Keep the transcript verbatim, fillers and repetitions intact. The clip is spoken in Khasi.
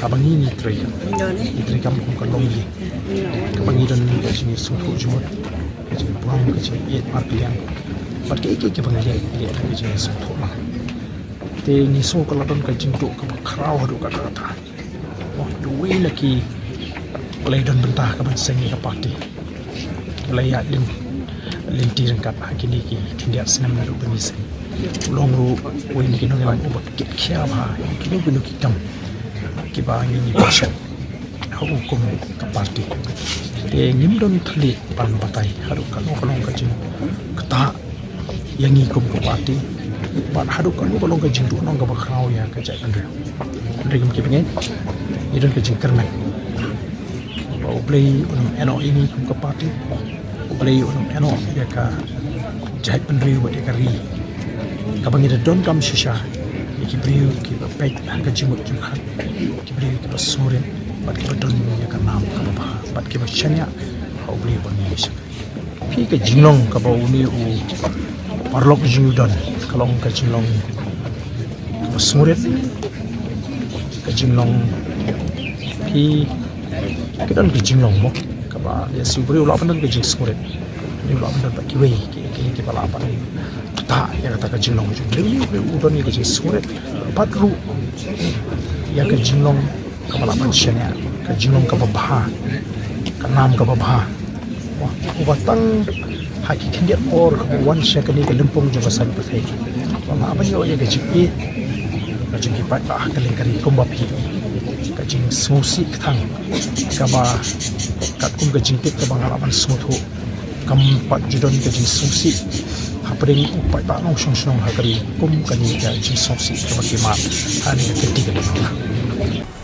Ba ngi ngi treikam, ngi treikam kum ka longïing kaba ngi don ka jingïasngewthuh jingmut, ka jingburom, ka jingïeit markylliang bad kiei kiei kiba ngi leh, ngi leh da ka jingïasngewthuh lang. Te ngi sngew ka la don ka jingduh kaba khraw haduh katta katta. Oh, uwei na ki, ba la don bynta ka ban seng ïa ka party, ba la ïaid lynti ryngkat ha kine ki khyndiat snem naduh ba ngi seng. U long ruh uwei na ki nongïalam uba kit khia bha ïa kino kino ki kam kiba ngi ngi pynshong ha u kum ka party. Te ngim don thylliej ban batai haduh katno ka long ka jingktah ïa ngi kum ka party bad haduh katno ka long ka jingduhnong kaba khraw ïa ka jaitbynriew. Hynrei kum kiba ngeit, ngi don ka jingkyrmen ba U Blei un ym ïehnoh ïa ngi kum ka party. U Blei un ym ïehnoh ïa ka jaitbynriew bad ïa ka ri kaba ngi da donkam shisha, ïa ki briew kiba peit ha ka jingmut jingpyrkhat, ki briew kiba sngewrit bad kiba don ïa ka nam kaba bha bad kiba shaniah ha U Blei ba ngi shakri. Phi, ka jinglong kaba une u paralok jong ngi u don ka long ka jinglong kaba sngewrit, ka jinglong, phi, ka don ka jinglong mo kaba lehse u briew u lah ban don ka jingsngewrit. Une u lah ban don bad kiwei ki, ki, kiba lah ban ktah ïa kata ka jinglong jong u. Une u don ïa ka jingsngewrit bad ruh ïa ka jinglong kaba lah ban shaniah, ka jinglong kaba bha, ka nam kaba bha. Wah, uba tang ha ki khyndiat por kaba wan sha kane ka lympung jong ka saiñ pyrthei, ba nga ban ïoh ïa ka jingïeit ka jong ki paidbah ha ka lyngkari kumba phi, ka jingsngewsih kthang kaba katkum ka jingtip kaba nga lah ban sngewthuh, kam pat ju don ka jingsngewsih hapdeng u paidbah nongshong shnong ha ka ri kum kane ka jingsngewsih kaba ki mad ha kane ka kynti ka dei.